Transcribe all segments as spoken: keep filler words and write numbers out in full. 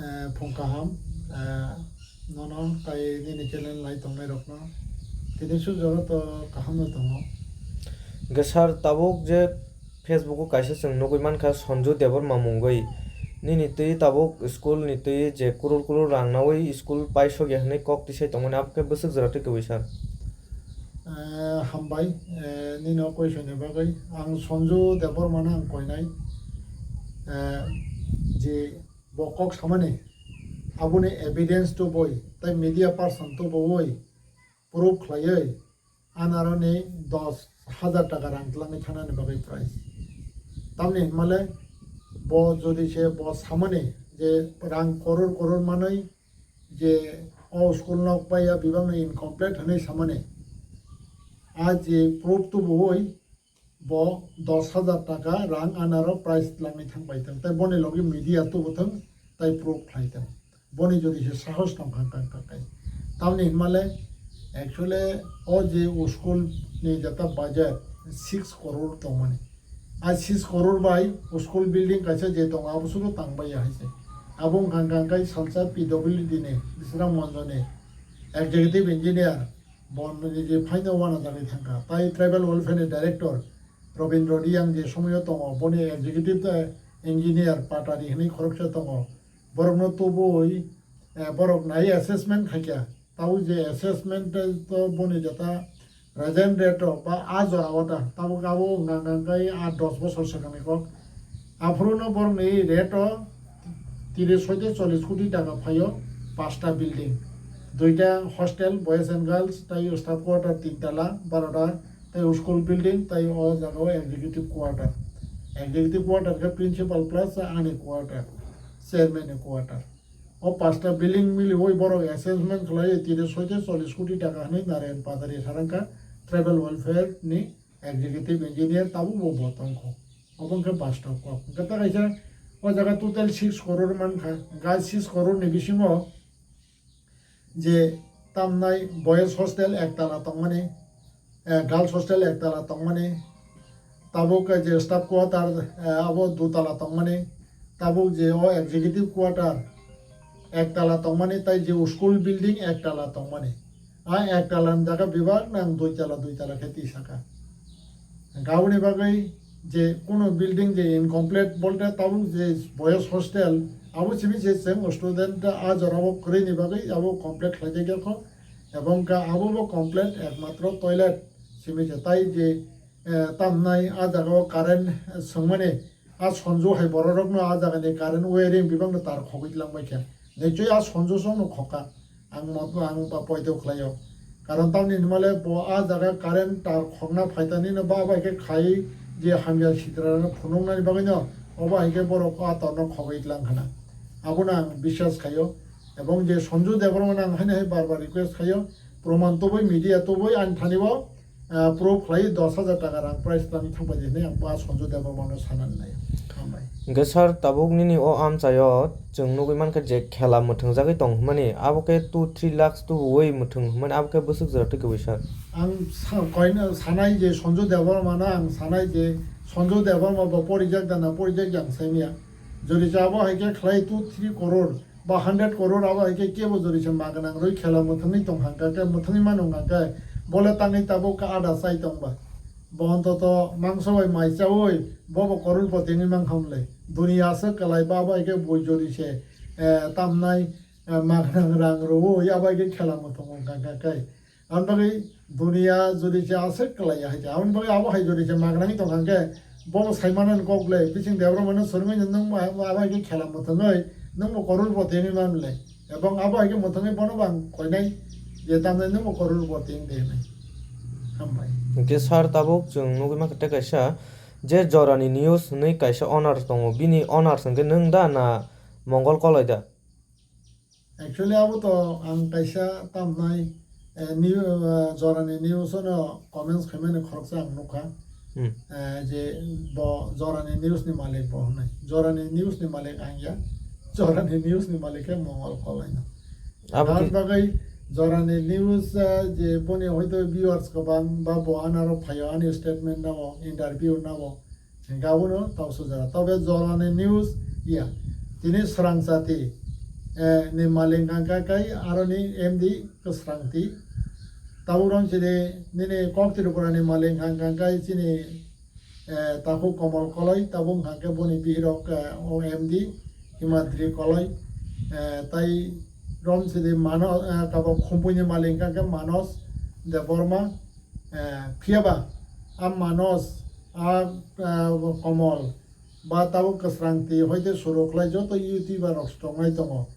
Eh, phung kaham, eh, nono tai nini channel nai tongnai rokno tini sujoro to kaham no tongo. Hwnkhe sir, tabuk je Facebook o kaisa chwng nugwi mankha Sanju Debbarma mungwi, nini twi tabuk school ni twi je kurur kurur rang nawi school paisok ya hwnwi kok tisai tongmani, abo khe bwswk jora twi kwbwi sir? Eh, hambai, eh, nini o question ni bagwi. Ang Sanju Debbarma no ang koinai, eh, je bo kok samani, aboni evidence tubui, tei media person tubui proof khlaiwi, anaroni dos hajar taka rang twlangwi thanani bagwi price. Tamni hwnmale bo jodi se bo samani je rang koror koror manwi je o school nok paiya bibangno incomplete hwnwi samani, a je proof tubui bo dos hajar taka rang anaro price twlangwi thang pai thang, tei boni logi media tubu thang, tei proof khlai thang. Boni jodi se sahos tong kha, kha, kha, kha. Tamni hwnmale, actually, o je school ni jeta budget six crore tongmani. A six crore bai school building kaisa je tongo, abo sudu tang bai ya hai se. Abo wngkha, wngkha, wngkha salsa P W D ni, Bisram Monjo ni executive engineer, bo nini je phaino uanajagwi thangkha. Tai tribal welfare ni director Robindra Reang je somoyo tongo, boni executive, eh, engineer Patari hwnwi khoroksa tongo. Borokno tubui, eh, borok nai assessment khaikha. Tabuk je assessment, eh, to boni jeta present rate o ba a jora o ta, tabuk abo wngkha, wngkha, wngkha, a dos bosor swkangni kok. Aphuru no borokni rate o tiris hoite chollish koti taka phaio, pasta building, duita hostel, boys and girls, tai staff quarter tin tala, barota, tai school building, tai o jaga o executive quarter. Executive quarter khe principal plus ani quarter, chairman ni quarter. O pasta building miliwi borok assessment khlai tiris hoite chollish koti taka hwnwi Narayan Patari sarangkha tribal welfare ni executive engineer, tabuk bo bo tongkho. Obo wngkha bastop kok. Hwnkhe ta kaisa o jaga total six crore mankha. Hwnkhe six crore ni bisingo je tamnai boys hostel ek tala tongmani, eh, girls hostel ek tala tongmani, tabuk je staff quarter, eh, abo dui tala tongmani, tabuk je o executive quarter ek tala tongmani, tai je school building ek tala tongmani. A ek tala ni jaga bebak nang dui tala, dui tala khe twi saka. Hwnkhe aboni bagwi je kuno building je incomplete bolte tabuk je boys hostel, abo simi se chwng student a jora o kwrwi ni bagwi abo complete khlai jak ya kho, ebong ka abo bo complete ekmatro toilet simi se tai je, eh, tamnai a jaga o current swngmani, a Sanju hai borok rok no a jaga ni current wiring bebak no tar khogwi lang bai kha. Nichoi a Sanju song no khokha. Ang mo-, ang ba poito khlaio. Karon tamni hwnmale bo a jaga current tar khokna phaitani no ba bai khe khai je hamya sitra no phunuknani bagwi no obo hai khe borok a tor no khogwi tlang khana. Abono ang biswas khaio. Ebong je Sanju Debbarma no ang haino hai bar bar request khaio. Proman tubui media tubui ani thani bo ah, proof khlai dos hajar taka rang price tang thangpai di hinwi ang ba Sanju Debbarma no sanani nai. Hambai. Hwnkhe sir, tabuk nini o amchaio chwng nugwi mankha je khela mwthwngjagwi tong hwnmani, abo khe two three lakhs tubuwi mwthwng hwnmani, abo khe bwswk jora twi kwbwi sir? Ang sa-, koina sanai je Sanju Debbarma no ang sanai je Sanju Debbarma bo porijak da na porijak ya ang saimanya. Jodi cha abo hai khe khlai two three crore ba hundred crore abo hai khe kebo jodi se magnang rwi khela mwthangwi tong hang kha khe, mwthangwi mano hang kha khe, bole tangwi tabuk khe ada chai tong ba. Bo ontoto mangso bai mai chaui bobo crorepoti wngwi mankha hwnle. Duniya aswk kwlai ba abo hai khe bui jodi se, eh, tamnai, eh, magnang rang rwi abo hai khe khela mwthang wng kha khe. Aboni bagwi duniya jodi se aswk kwlai ya hai khe. Aboni bagwi abo hai jodi se magnangwi tong kha khe, bobo sai mano ni kok le, bising Debbarma no swrwngwi no nwng bo abo hai khe khela mwthangwi nwng bo crorepoti wngwi man le. Ebong abo hai khe mwthangwi bono bo ang koinai je tamni nwng bo crorepoti wng de hinwi. Hambai. Hwnkhe sir, tabuk chwng nugwi mankha tei kaisa je Jorani News hinwi kaisa owner tongo, bini owner hwnkhe nwng da na Mongol Koloi da? Actually, abo to ang kaisa tamnai, eh, new, eh, Jorani News no comments khaimani khoroksa ang nukha. Hmm. Eh, je bo Jorani News ni malik bo hwnwi. Jorani News ni malik ang ya. Jorani News ni malik khe Mongol Kolai no. Abo aboni bagwi Jorani News, eh, je boni hoito viewers kwbang ba bo anaro phaio ani statement nao, interview nao. Hingke abono tausa jora. Tobe Jorani News ya. Tini srang jati, eh, ni malik hwnkha khe aroni M D Kwsrangti. Tabuk rom sidi nini kok Tripura ni malik hwnkha khe chini, eh, takhuk Komol Koloi, tabuk hwnkha khe boni bihirok, eh, o M D Himadri Koloi, eh, tai rom sidi Mano-, eh, tabuk Khumpui ni malik hwnkha khe Manos Debbarma, eh, phiyaba a Manos, a, eh, Komol, ba tabuk Kwsrangti hoite suru khlai joto YouTuber rok tongnai tongo.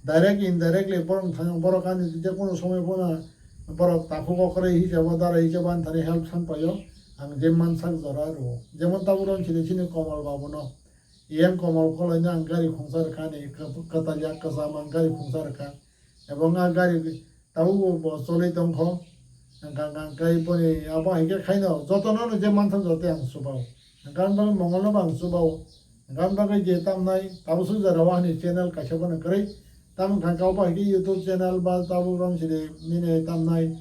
Direct, indirectly borok thang, borok ani je kono somoy bono borok takhuk okrai hisabo, dara hisabo ani thani help san paio. Ang je mansak jora rwo. Jemon tabuk rom sidi chini Komol Babu no, E M Komol Koloi no ang gari khungsa rwkha ni, kwtal yak kwcham ang gari khungsa rwkha. Ebong a gari tabuk bo cholwi tongkho. Hwnkha hwnkha khe boni abo hai khe khaino jotono no je manthok joto ang chubao. Hwnkha hwnkha Mongol no bo ang chubao. Hwnkha hwnkha khe je tamnai tabuk suk jora o ani channel kaisa bono kwrwi. Tam hwnkha khe abo hai khe YouTube channel ba tabuk rom sidi nini tamnai,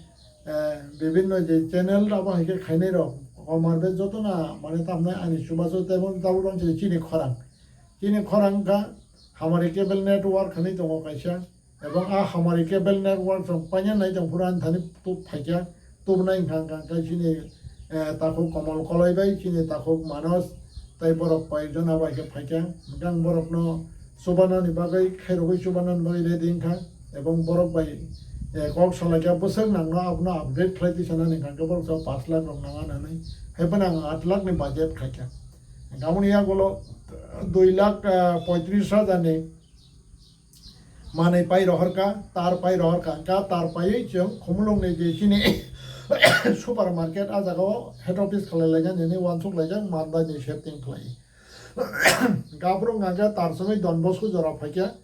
eh, bibinno je channel abo hai khe khainai rok. Komar be jotono mane tamnai ani chubachu tei bono tabuk rom sidi chini khorang. Chini khorang wngkha Hamari Cable Network hinwi tongo kaisa. Ebong a Hamari Cable Network rok paina nai tong phuru ani thani tub phaikha, tubnai hwnkha hwnkha khe chini, eh, takhuk Komol Koloi bai chini takhuk Manos tei borok koyekjon abo hai khe phaikha. Hwnkhe ang borokno chubanani bagwi, khairogwi chubanani bagwi ready wngkha. Ebong borok bai, eh, kok salaikha bwswk nangno abono upgrade khlai twi sanani hwnkha hwnkhe borok sa pash lakh rok nang anani. Hai phano ang aat lakh ni budget khaikha. Hwnkhe aboni yagulo dui lakh, eh, poitris hajar ni manwi pai rohorkha, tar pai rohorkha. Hwnkha tar paiwi chwng Khumulwngni je chini supermarket, a jagao head office khlai laijak nini uansuk laijak, Mandai ni shifting khlai. Hwnkha aphuru hwnkha khe tar songwi Don Bosco jora phaikha,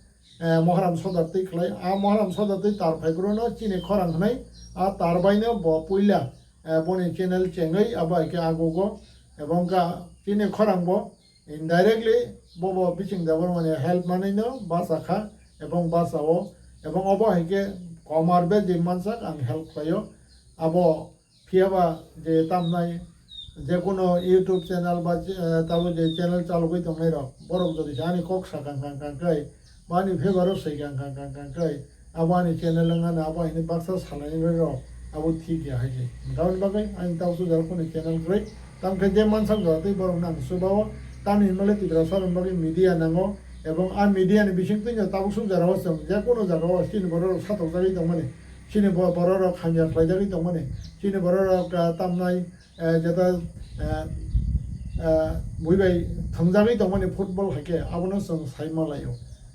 eh, Mohram Sodar twi khlai. A Mohram Sodar twi tar phaiphuru no chini khorang hwnwi a tar bai no bo puila, eh, boni channel chengwi abo hai khe agogo. Ebong kha chini khorang bo indirectly bobo Bising Debbarmani help manwi no bacha kha ebong bacha o, ebong obo hai khe Komar be je mansak ang help khlai o. Abo phiyaba je tamnai je kono YouTube channel ba, eh, tabo je channel chalogwi tongnai rok, borok jodi se ani kok sakang kang kang kai, ba ani favour o swi kang kang kang kang kai, abo ani channel wngmano, abo hini baksa salaini bagwi rok abo thik ya hai se. Hwnkha aboni bagwi ani tabuk suk jora kunu channel kwrwi. Tamo khe je mansak jora twi borok no ang chubao, tamni hwnba le Tiprasa rokni bagwi media nango, ebong a media ni bising twino tabuk suk jora o chwng je kono jaga o chini borok rok satokjagwi tongmani, chini bo-, borok rok hamya khlaijagwi tongmani, chini borok rok, ah, tamnai, eh, jeta, eh, eh, bui bai thwngjagwi tongmani football hai khe abono chwng sai ma lai o.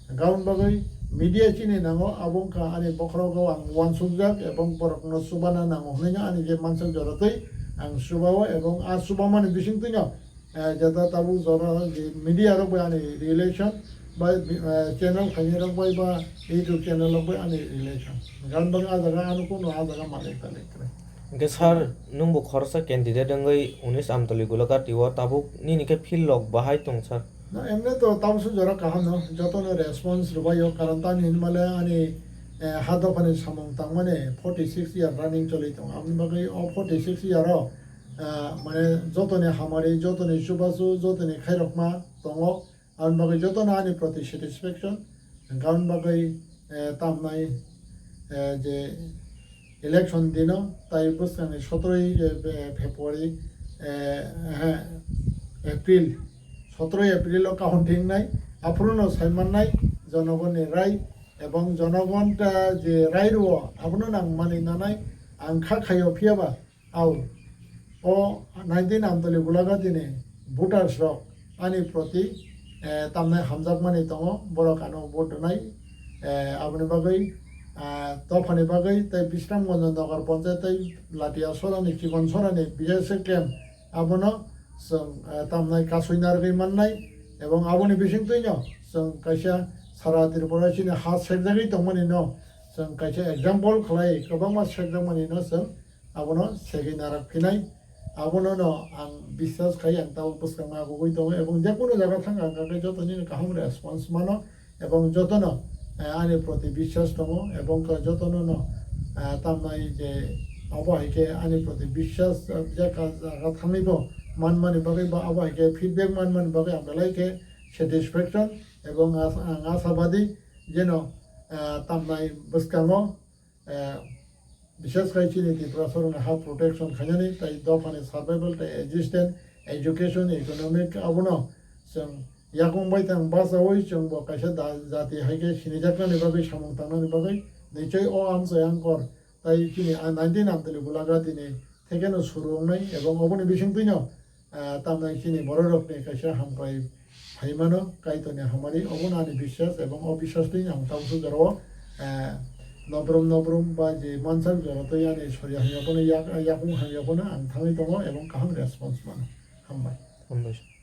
Hwnkha aboni bagwi media chini nango, abo wngkha ani bokhorogo ang uansukjak ebong borokno chubana nango hwnwi no ani je mansak jora twi ang chubao, ebong a chubamani bising twino, eh, jeta tabuk jora je media rok bai ani relation ba, eh, channel khainai rok bai ba YouTube channel rok bai ani relation. Hwnkha aboni bagwi a jaga ano kuno a jaga malik talik kwrwi. Hwnkhe sir, nwng bo khoroksa candidate wngwi unis Amtoli Golaghat o tabuk nini khe field rok bahai tong sir? Na, emne to tabuk suk jora kaham no, joto no response rwbaio, karon tamni hinmale ani, eh, ha dophani samung tangmani forty six year running choli tongo. Aboni bagwi o forty six year o, eh, mane jotoni hamari, jotoni chubachu, jotoni khairokma tongo. Aboni bagwi jotono ani proti satisfaction. Hwnkha aboni bagwi, eh, tamnai, eh, je election dino, tai bwskangni sotroi je, eh, February, eh, he, April, sotroi April o counting nai, aphuru no sai mannai jonogonni rai, ebong jonogon ta je rai rwo, abono nang mani nanai, ang kha khaio phiyaba, Au, o nineteen Amtoli Gulaghati ni voters rok ani proti, eh, tamnai hamjakmani tongo, borok ano vote rwnai, eh, aboni bagwi, ah, dophani bagwi tei Bisramganj Nagar Panchayat tei Latia Sorani, Chikon Sorani B S A camp abono chwng, eh, tamnai kasui narwgwi mannai, ebong aboni bisingtwino chwng kaisa sara Tripura chini ha sekjagwi tongmani no chwng kaisa example khlai, kwbangma sekjakmani no chwng abono segwi narak phinai. Abono no ang biswas khai, ang tabuk bwskang agugwi tongo, ebong je kono jaga thang ang khe joto nini kaham response mano, ebong jotono, eh, ani proti biswas tongo, ebong khe jotono no, eh, tamnai je abo hai khe ani proti biswas, eh, je ka jaga thangwi bo manmani bagwi ba abo hai khe feedback manmani bagwi ang belai khe satisfaction, ebong as-, ang asabadi jeno ah, tamnai bwskango, ah, bishes khai chini Tripura sorokni ha protection khainani tei dophani survival tei existence, education, economic abono chwng yakung bai tang bachaui chwngbo kaisa da-, jati hai khe sinijaknani bagwi samung tangnani bagwi nichoi o amchoi angkor tei chini a nineteen amtwlwi bwlagra tini thekheno suru wngnai ebong oboni bisingtwino ah, tamnai chini bororokni kaisa hamkrai phaimano, Kaitorni hamari, obono ani biswas ebong o biswastwino ang tabuk jorao, ah, nobrum nobrum ba je mansak jora twi ani sori hamya phano yak-, yakung hamya phano ang thangwi tongo ebong kaham response mano. Hambai. Hambai.